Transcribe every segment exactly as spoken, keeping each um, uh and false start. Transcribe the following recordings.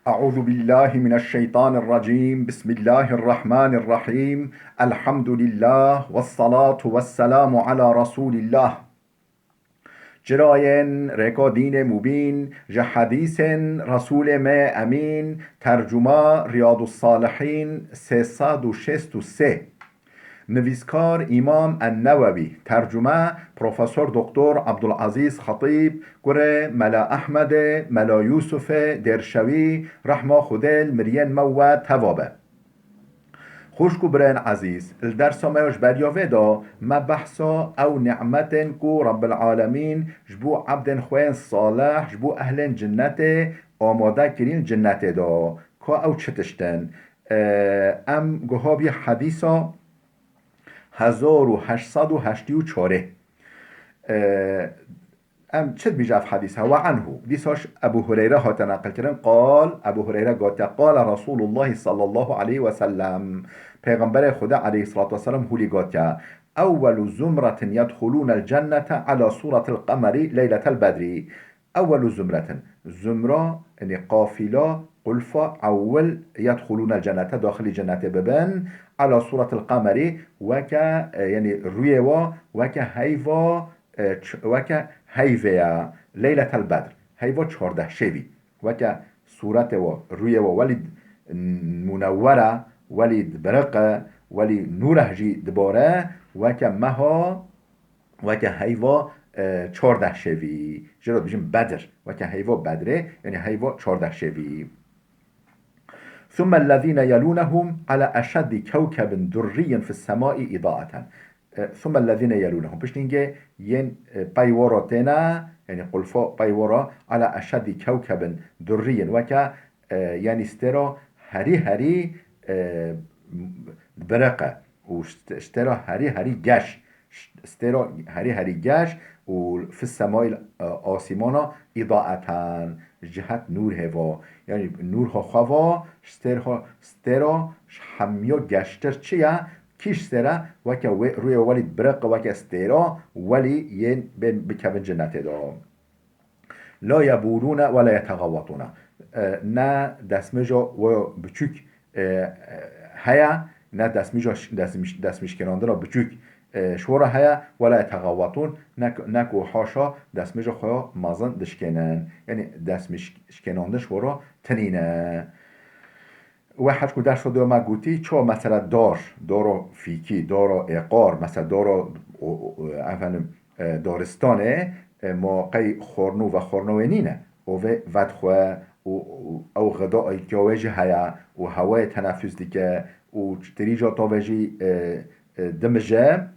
أعوذ بالله من الشيطان الرجيم. بسم الله الرحمن الرحيم. الحمد لله والصلاة والسلام على رسول الله. Çirayên rêka dînê mubîn, ji hedîsên Resûlê me Emîn, tercuma Riyadus Salihîn sê sed û şêst û sê. Nivîskar Îmam En-Newewî, tercume Profesor Doktor Abdulazîz Xetîb, kurê Mela Ehmedê, Mela Yûsufê Dêrşewî, rehma Xwedê li miriyên me we teva be. Xwişk û birayên ezîz, li dersa me ya ji beriya vê de me behsa ew nîmetên ku Rebbil Alemîn ji bo ebdên xwe yên salih, ji bo ehlên cinnetê amade kirîn cinnetê de. Ka ew çi tişt in? Em guha bî hedîsa hezar û heşt sed û heştê û çarê. Em çi dibêje ev hedîs? Hewa anhu. Dîsa ji Ebû Hureyre hate neqilkirin. Qal, Ebû Hureyre gotiye, qale Resûlullahî sallallahu aleyhi ve sellem. Pêxemberê Xwedê aleyhissalatu vesselam hûlî gotiye, "Ewwelu zumretin yedxulûnel cennete ala sûretil qemeri leyletel bedrî." Ewwelu zumretin. Zumra, yani qafîla, qulfa, ewwel yedxulûnel cennete, daxilî cennetê bibin. Ala sûretil qemeri, weke, e, yani rûyê wa, weke heyva, e, ç-, weke heyvê ya, Leyletel Bedr, heyva çardeh şevî, weke sûretê wa, rûyê wa welî munewwere, welî dibiriqe, welî nûreh jî dibare, weke meha, weke heyva, e, çardeh şevî. Jê re dibêjin Bedr, weke heyva Bedrê, yani heyva çardeh şevî. ثم الذين يلونهم على أشد كوكب دري في السماء إضاءة. E, ثم الذين يلونهم. Piştî hingê yên, e, pey wara têne, yani qulfa pey wara, على أشد كوكب دري. Weke, e, yani stêra herî herî, e, biriqe û st-, stêra herî herî geş. Ş-, stêra herî herî geş û في السماء, e, asîmana, îdaeten, ji cihet nûrê va. Yani nûr ha xwe va, stêr ha, stêra ji hemiya geştir çi ye? Kî ji stêre? Weke wê rûyê welî biriqe, weke stêra, welî yên bên bikevin cinnetê de. La yebûlûne ve la yeteğawwatûne. E, ne destmêja we biçûk, e, e, heye, ne destmêja ş-, destmîş-, destmîşkênandina biçûk, e, ji we re heye, ve la yeteğawwatûn, ne ku, ne ku haşa destmêja xwe ya mezin dişkênin. Yani destmîş-, şkênandin ji we re tinîne. We hec ku dersa dû me gotî, çawa mesela dar, dara fîkî, dara êqar, mesela dara, o, o, efendim, e, daristanê, e, ma qey xwarno ve xwarno wê nîne. O vê vedixwe û, û ew xida ayîtiya wê jî heye û hewayê tenefus dike û tirîca tavê jî, e, e, dimije.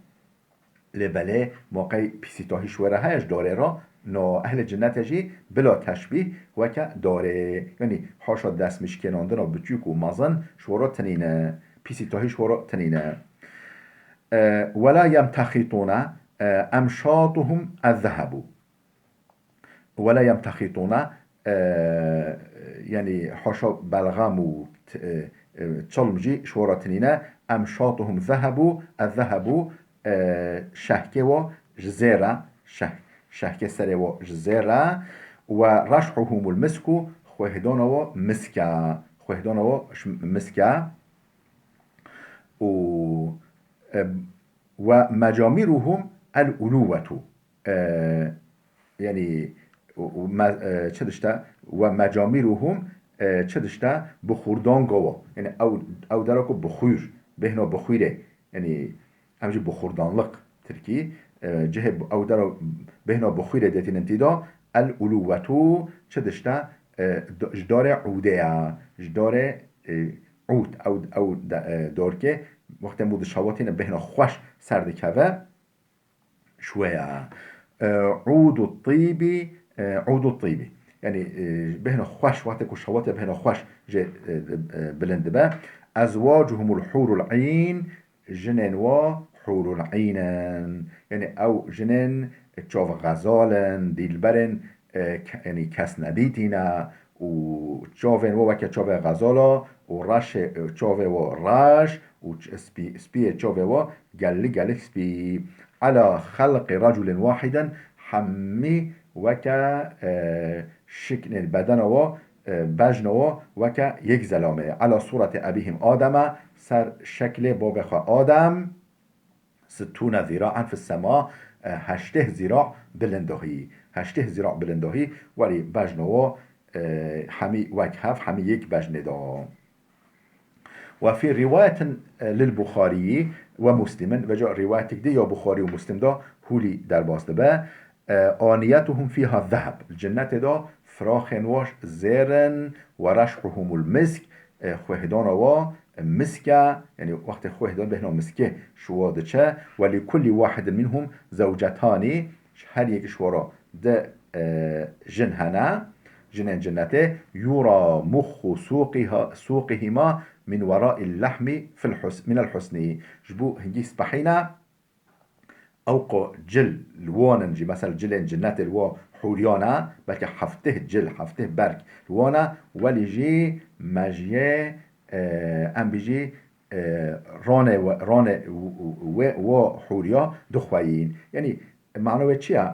Lê belê ma qey pîsîtahî ji we re heye ji darê re, no ehlê cinnetê jî bila teşbîh weke darê. Yanî haşa destmîşkênandina biçûk û mezin ji we re tinîne. Pîsîtahî ji we re tinîne. E, ولا يمتخطون، e, أمشاطهم الذهب. ولا يمتخطون، e, yanî haşa belxam û t-, e, e, çilm jî ji we re tinîne. أمشاطهم ذهب، الذهب، e, şehkê wa ji zêr e, şeh-, şehkê serê wa ji zêr e. ورشحهم المسك، xwêhdana wa misk e, xwêhdana wa ji misk e. Û, e, ومجامرهم الألوة. E, yanî, û, û me-, e, çi dişte? ومجامرهم، e, çi dişte? Bixûrdanga wa. Yanî ew, ew dera ku bixûr, bêhna bixûrê. Yanî em jî bixûrdanlik tirkî, e, cihê bi-, ew dera bêhna bixûrê dêtînin tî de. الألوة çi dişte? E, d-, ji darê ûdê ye. Ji darê, e, ûd, ew, ew de-, e, dorkê, wextê mû dişewatîne bêhna xweş ser dikeve, ji wê ye. E, عود الطيب، e, عود الطيب. Yanî, e, bêhna xweş, wextê ku şewatê bêhna xweş jê, e, e, bilind dibe. أزواجهم الحور العين، jinên wa hûrul în in. Yanî ew jinên çav xezal in, dîlberên, e, ke-, yanî kes nedîtî ne û çavên wa weke çavê xezal a û reşê, e, çavê wa reş û ç-, spî-, spiyê çavê wa gelî gelî spî. على خلق رجل واحد، hemî weke, e, şiklê bedena wa, e, bejna wa weke yek zelamê. Ala sureti ebîhim Ademe, ser şeklê babê xwe Adem, sittûne zîraen fis sema, e, heştê zîra bilindahî. Heştê zîra bilindahî, welî bejna wa, e, hemî wek hev, hemî yek bejnê da. Ve fî riwayetin, e, lil Buxariyî ve Muslimin, veca riwayetik dî ya Buxarî û Muslim da hûlî derbas dibe. E, aniyetuhum fîha zeheb. Li cennetê da firaxên wa zêr in, ve reşhuhumul misk, e, xwêhdana wa misk e, yanî wextê xwêhdan bêhna miskê ji wa diçe. Ve li kulli wahidin minhum zewcetanî, ji her yek ji wa ra di, e, jin hene, jinên cennetê, yura muxxu suqiha-, suqihima min werail lehmi fil hus-, minel husni. Ji bo hingî spehî ne, ew ku cil li wan in jî, mesela cilên cinnetê li wa hûriyan e, belkî hefteh cil, hefteh berg li wan e, welî jî mejiyê, e, em bijî, e, ranê we, ranê wê, wa hûriya dixweyîn. Yanî mano wê çi ye?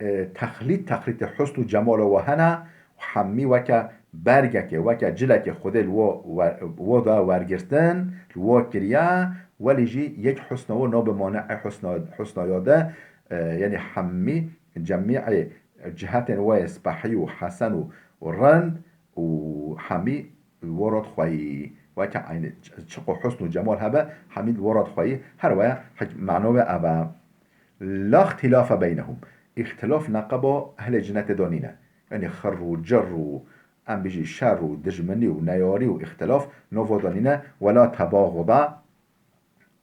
E, texlît, texlîtê husn û cemala wa hene, hemî weke bergekê, weke cilekê Xwedê li wo wer-, wo da wergirtin, li wo kiriye, welî jî yek husna wo nabe mane'ê husna, husna ya de, e, yanî hemî cemî'ê cihetên we yê spehî û hesen û, û rind û hemî li wo re dixweyî. Weke eynî ç-, çiqo husn û cemal hebe, hemî li wo re dixweyî. Her waya hik-, mano ve ev e. La îxtîlafe beynehum. Îxtîlaf neqeba ehlê cinetê de nîne. Yanî xir û cir û, em bijî şer û dijminî û neyarî û îxtîlaf nava de nîne. Wela tebaxuda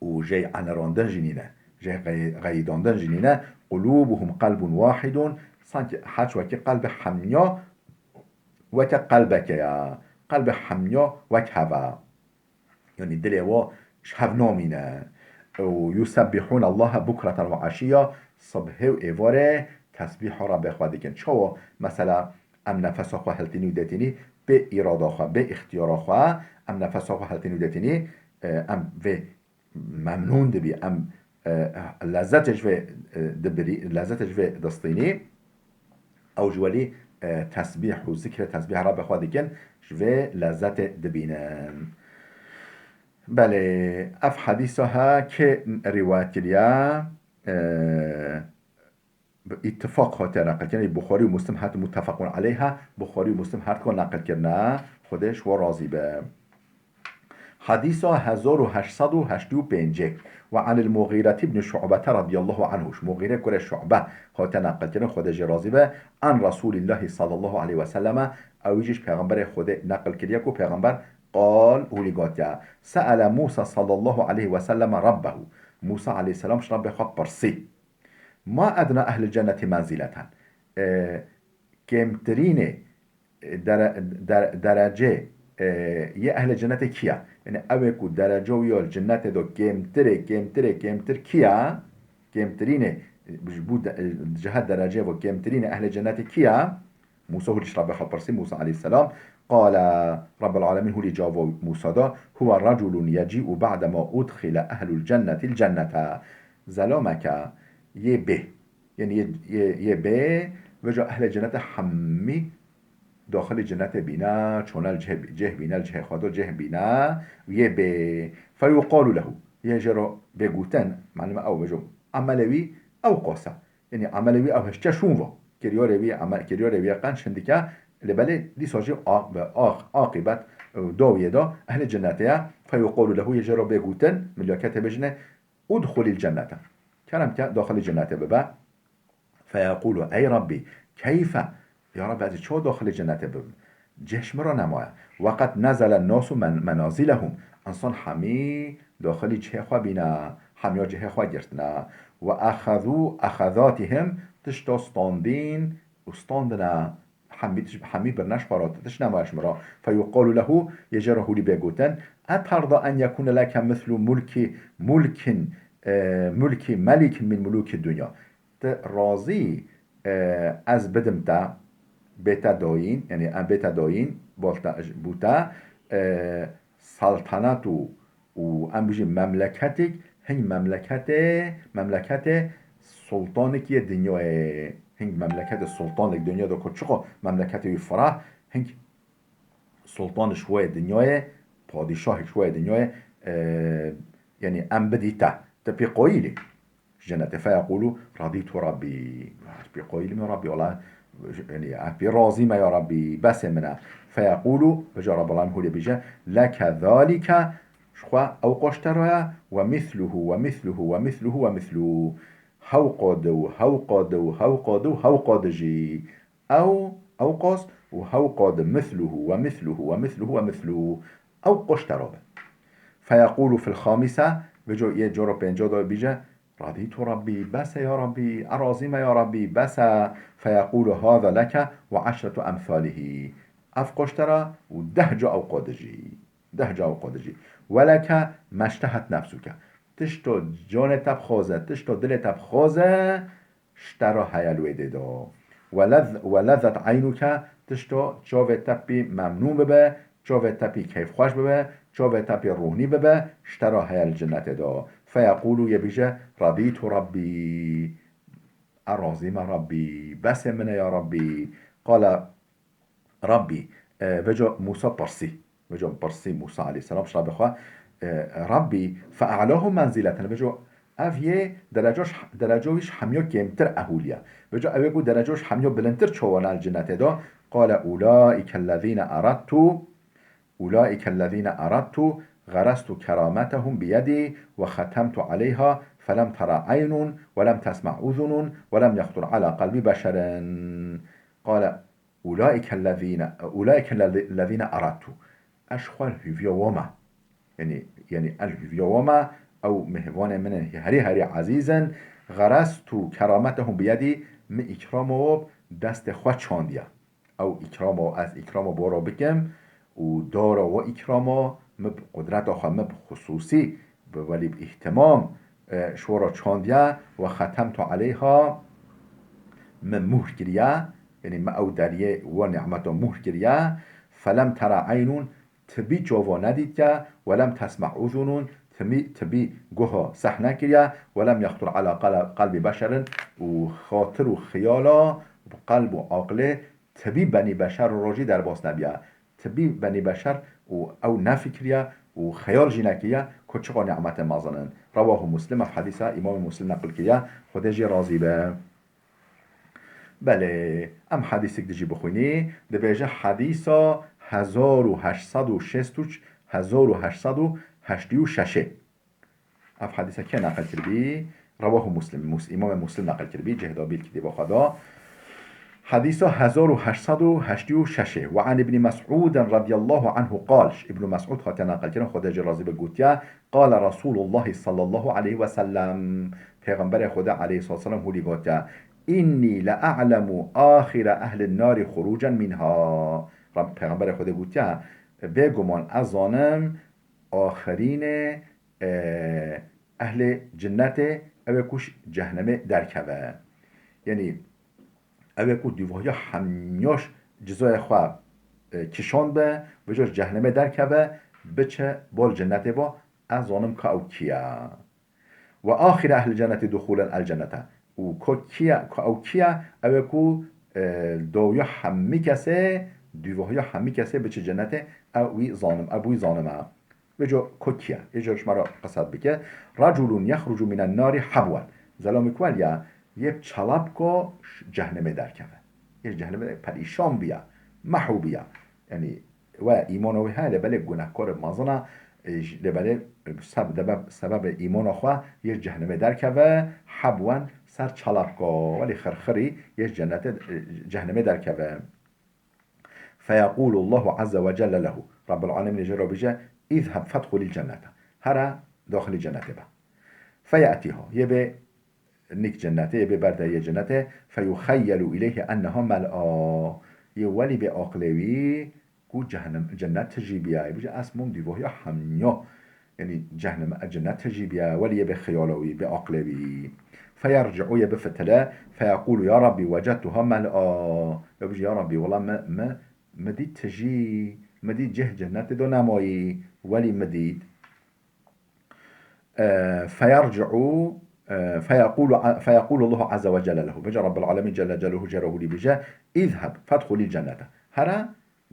û jê enerandin jî nîne. Jê xey-, xeyîdandin jî nîne. Qulûbuhum qelbun wahidun. Sankî heç wekî qelbê hemya weke qelbeke ya. Qelbê hemya wek hev e. Yanî dilê wa ji hev namîne. Û yusebbihûne Allahe bukreten ve eşîya, sibhê û êvarê tesbîha Rebbê xwe dikin. Çawa? Mesela em nefesa xwe hiltînî û dêtînî bê îrada xwe, bê îxtiyara xwe, em nefesa xwe hiltînî û dêtînî, e, em vê memnûn dibî, em, e, lezzetê ji vê, e, dibirî, lezzetê ji vê distînî. Ew ji welî, e, tesbîh û zikrê tesbîh Rebbê xwe dikin, ji vê lezzetê dibînin. Belê, ev hedîsa he kê rîwayet kiriye? E, bi îtifaq hate neqil kirin. Buxarî û Muslim hat muttefaqun aleyha. Buxarî û Muslim her dika neqil kirine. Xwedê ji we razî be. Hedîsa hezar û heşt sed û heştê û pêncê. Ve anil Muxîret ibn Şu'bete radiyallahu anhu. Ji Muxîre kurê Şu'be hate neqil kirin, Xwedê jê razî be. An Resulîllahi sallallahu aleyhi ve selleme, ew jî ji Pêxemberê Xwedê neqil kiriye ku Pêxember qal hûlî gotiye. Se'ele Musa sallallahu aleyhi ve selleme Rabbehu. Musa aleyhisselam ji Rebbê xwe pirsî. Ma edna ehlil cenneti menzileten. E, kêmtirînê, e, dere-, der-, derecê, e, yê ehlê cennetê kî ye? Yanî ew ê ku dereca wî ya li cennetê de kêmtirê, kêmtirê, kêmtir kî ye? Kêmtirînê, e, ji bo de-, e, cihet derecê ve kêmtirînê ehlê cennetê kî ye? Musa hûlî ji Rebbê xwe pirsî, Musa aleyhisselam, qale, Rebbul Alemîn hûlî cava Musa da, huwe reculun yecî'u ba'de ma udxile ehlul cennetîl cennete. Zelameke yê bê. Yanî yê, yê, yê bê, veca ehlê cennete hemî daxilî cennetê bîne, çone li cihê, cih bîne, li cihê xwe de cih bîne, yê bê. Feyuqalu lehu. Yê jê re bê gotin, malum ew veco emelê wî ew qas e. Yanî emelê wî ew hiştiye şûn va. Kiryarê wî, eme-, kiryarê wî ye qenc hindike, lê belê dîsa jî a-, bi ax-, aqîbet, e, dawiyê de ehlê cennetê ye. Feyuqalu lehu, yê jê re bê gotin, milaketê bêjine, udxulîl cennete. Kerem ke, daxilî cennetê bibe. Feyekulu, ey Rabbî, keyfe? Ya Rabbî, ez ê çawa daxilî cennetê bibim? Cih ji min re nemaye. Weqed nezele nasu men-, menazilehum. Însan hemî daxilî cihê xwe bîne, hemiya cihê xwe girtine. Ve exezû exezatihim, tişta standîn û standine. Hemî tiş-, hemî birine ji xwe re, tişt nemaye ji min re. Feyuqalu lehu, yê jê re hûlî bê gotin, eterda en yekûne leke mislu mulkî, mulkin, e, mulkî melikî min mulûkî dunya. Tu razî, e, ez bidim te, bê te dayîn, yanî em bê te dayîn, bol te, bû te, e, saltanat û, û em bijî memleketik, hing memleketê, memleketê sultanik yê dinyayê, hing memleketê sultanik dinya de ku çiqo memleketê wî firah, hing sultan ji wê dinyayê, padîşahê ji wê dinyayê, e, yanî em bidî te. Te pê qayîlî. Ji cennetê. Feyeqûlu radîtu Rabbî. Pê qayîlî me Rabbî, wala, yanî, ez pê razî me ya Rabbî, besê min e. Feyeqûlu, vêca Rabbul Alemîn hûrê bêje, leke zalike, ji xwe ew qoştera ye, ve misluhu, ve misluhu, ve misluhu, ve misluhu. Hewqa di û hewqa di û hewqa di û hewqa di jî. Ew, ew qas û hewqa di misluhu, ve misluhu, ve misluhu, ve misluhu. Ew qoştera be. Feyeqûlu fil xamise, vêca yê cora pênca de bêje, radîtu Rabbî, bes e ya Rabbî, ez razî me ya Rabbî, bes e. Feyeqûlu haza leke ve eşretu emsalihî. Ev qoştera û deh ca ew qadijî. Deh ca ew qadijî. Weleke meştehet nefsuke. Tişto canê te bixwaze, tişto dilê te bixwaze, ji te re heye li wê dê de. Welez-, welezet eynuke, tişto çavê te pî memnûn bibe, çavê te pî keyfxweş bibe, çavê te pî rûhnî bibe, ji te re heye li cinnetê de. Feyeqûlu, yê bîje, radîtu Rabbî. Ez razî me Rabbî. Besê min e ya Rabbî. Qale Rabbî, e, vêca Mûsa pirsî. Vêca pirsî Mûsa aleyhisselam ji Rabbê xwe, e, Rabbî, fe a'lahum menzileten. Vêca ev yê dereca ş-, dereca wî ji hemiya kêmtir ehûliye. Vêca ew ê ku dereca ji hemiya bilindtir çawa ne li cinnetê de. Qale ulaike lezîne eradtu, ulaike lezîne eradtu, gherestu kerametehum biyedî ve xetemtu aleyha felem tera eynun ve lem tesme uzunun ve lem yextur ala qelbî beşerin. Qale ulaike lezîne, ulaike lezîne eradtu. Ez ji xwe li hîviya wan me. Yanî, yanî ez li hîviya wan me, ew mêvanê min in, herî herî ezîz in. Gherestu kerametehum biyedî, min îkrama wan bi destê xwe çandiye. Ew îkrama, ez îkrama wan re bikim û dara wan îkrama min bi qudreta xwe, min bi xusûsî, bi welî bi îhtimam, e, ji wan re çandiye, ve xetemtu aleyha, min muhr kiriye, yanî min ew deriyê wan nîmeta muhr kiriye, felem tera eynun, tibî çava nedîtiye, welem tesme uzunun, timî-, tibî guha seh nekiriye, welem yextur ala qele-, qelbî beşerin, û xatir û xiyala bi qelb û aqilê tibî benî beşer rojî derbas nebiye. Tibî benî beşer û ew nefikiriye û xeyal jî nekiriye ku çiqa nîmetê mezin in. Rewahu Muslim, ev hedîsa Îmamê Muslim neqil kiriye, Xwedê jê razî be. Belê, em hedîsek di jî bixwînî, dibêje hedîsa hezar û heşt sed û şêst û, hezar û heşt sed û heştê û şeşê. Ev hedîsa kê neqil kiribî? Rewahu Muslim. Mus-, Îmamê Muslim neqil kiribî, cih dabî li kitêba xwe de. Hedîsa hezar û heşt sed û heştê û şeşê. Ve an Îbnî Mes'ûdin radiyallahu anhu qal. Ji Îbnî Mes'ûd hatiye neqil kirin, Xwedê jê razî be, gotiye, Qale Resûlullahî sallallahu aleyhi ve sellem. Pêxemberê Xwedê aleyhissalatu vesselam hûlî gotiye, "Înnî le a'lemu axire ehlin nari xurucen minha." Rab-, Pêxemberê Xwedê gotiye, "Bêguman ez zanim axirînê, e, ehlê cinnetê ew ê ku ji cehnemê derkeve." Yanî, ew ê ku dûvahiya hemiya cizayê xwe, e, kişand be, vêca ji cehnemê derkeve, biçe bol cennetê ba, ez zanim ka ew kî ye. Ve axîre ehlil cennetî duxûlen el cennete. Û ko kî ye, ko ew kî ye? Ew ê ku, e, dawiya hemî kesê, dûvahiya hemî kesê biçe cennetê, ew wî zanim, ew wî zanim e. Vêca ko kî ye? Êca ji me re qised bike. Reculun yexrucu minen nari habwen. Zelamî ku weliya yê bi çalabko ji cehnemê derkeve. Yê ji cehnemê perîşan biya, mehû biya. Yanî we îmana wê heye, lê belê gunehkarê mezin e, e, ji, lê belê, e, seb-, debe-, sebebê îmana xwe yê ji cehnemê derkeve, hebwen ser çalabko. Welî xirxirî yê ji cennetê, e, cehnemê derkeve. Feyeqûlu Allahu azze ve celle lehu. Rabbul Alemîn jê re bêje, "Îzheb fedxulîl cennete." Here daxilî cennetê be. Feye'tîha. Yê bê nik cennetê, yê bê ber deriyê cennetê. Feyuxeyyelu ileyhi enneha mel'a. Yê welî bê aqilê wî ku cehennem, cennet tijî biya. Yê bêje, "Ez mûm dîvahiya hemiya." Yanî cehennem, cennet tijî biya, welî yê bê xiyala wî, bê aqilê wî. Feyerci'u, yê bifitile, feyeqûlu, "Ya Rabbî, wecedtuha mel'a." Yê bêje, "Ya Rabbî, wela me, me, me dît tijî, me dît cih cennetê de nemayî, welî me dît." E, feyerci'u, e, feyeqûlu, feyeqûlu Allahu azze ve celle lehu. Bêje Rabbul Alemîn Celle Celaluhu jê re hûlî bêje, "Îzheb fedxulîl cennete." Here,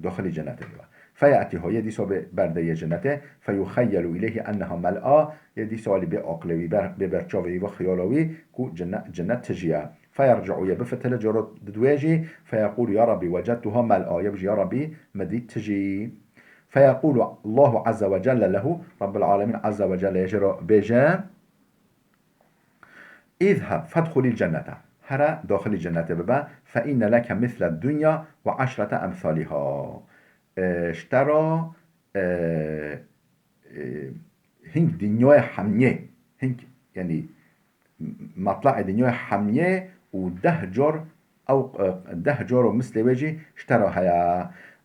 daxilî cennetê bibe. Feyatiha, yê dîsa bê berdê yê cennetê, feyuxeyyelu ileyhi enneha mel'a, yê dîsa alî bê aqilê wî, ber, bê berçavê wî ve xiyala wî ku cinne-, cinnet tijî ye. Feyerci'u, yê bifitile, cara didwêjî, feyequlu ya Rabbî wecedtuha mel'a, yê bijî ya Rabbî min dît tijî. Feyequlu Allahu azze ve celle lehu, Rabbil alemin azze ve celle yê jê re bêje, İzheb fedhulil cennete. Here daxilî cennetê bibe. Fe inne leke misle dunya ve eşrete emsaliha. E, ji te re, e, e, hing dinyayê hemiyê, hing, yanî, matlaê dinyayê hemiyê û deh car ew, e, deh car û mislê wê jî ji te re heye.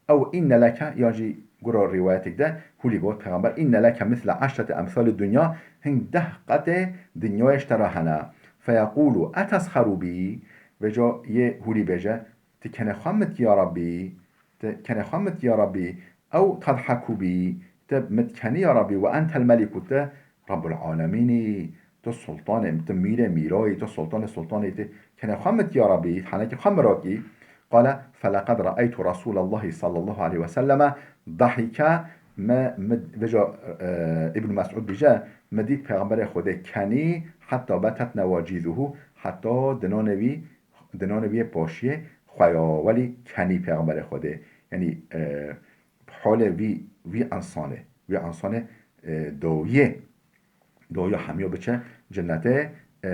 Ew inne leke, ya jî gura rîwayetek de hûlî got Pêxember, inne leke misle eşrete emsalî dunya, hing deh qetê dinyayê ji te re hene. Feyeqûlu etesxerû bî, vêca yê hûlî bêje, tu kenê xwe min dikî ya Rabbî, tu kenê xwe min dikî ya Rabbî, ew tedhekû bî, tu min dikenî ya Rabbî, ve entel melîk û tu Rabbul Alemîn î, tu sultanê, tu mîrê mîra yî, tu sultanê sultanê yî, tu kenê xwe min dikî ya Rabbî, henekî xwe min re dikî. Qale, feleqed re'eytu Resûlallahî sallallahu aleyhi ve selleme dahike, me, me, vêca, e, Îbn Mesûd dibêje, me dît Pêxemberê Xwedê kenî, heta betet newacîzuhu, heta dinanê wî, dinanê wî yê paşiyê xwe ya, welî kenî Pêxemberê Xwedê. Yanî, e, holê vî, vî însanê, vî însanê, e, dawiyê, dawiya hemiya biçe cennetê, e,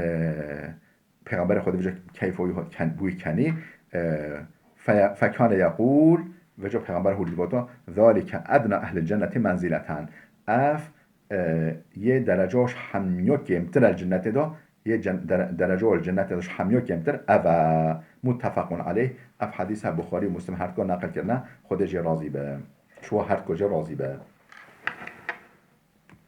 Pêxemberê Xwedê vêca keyfa wî ken-, wî kenî, e, fe-, fekane yeqûl, vêca Pêxember hûlî dibota, zalike edna ehlil cennetî menzileten. Ev, e, yê dereca ji hemiya kêmtir e li cennetê de, yê cen-, dere-, dereca li cennetê de ji hemiya kêmtir ev e. Muttefequn aleyh, ev hedîse Buxarî û Muslim her dika neqil kirine, Xwedê jê razî be. Ji wa her dika jê razî be.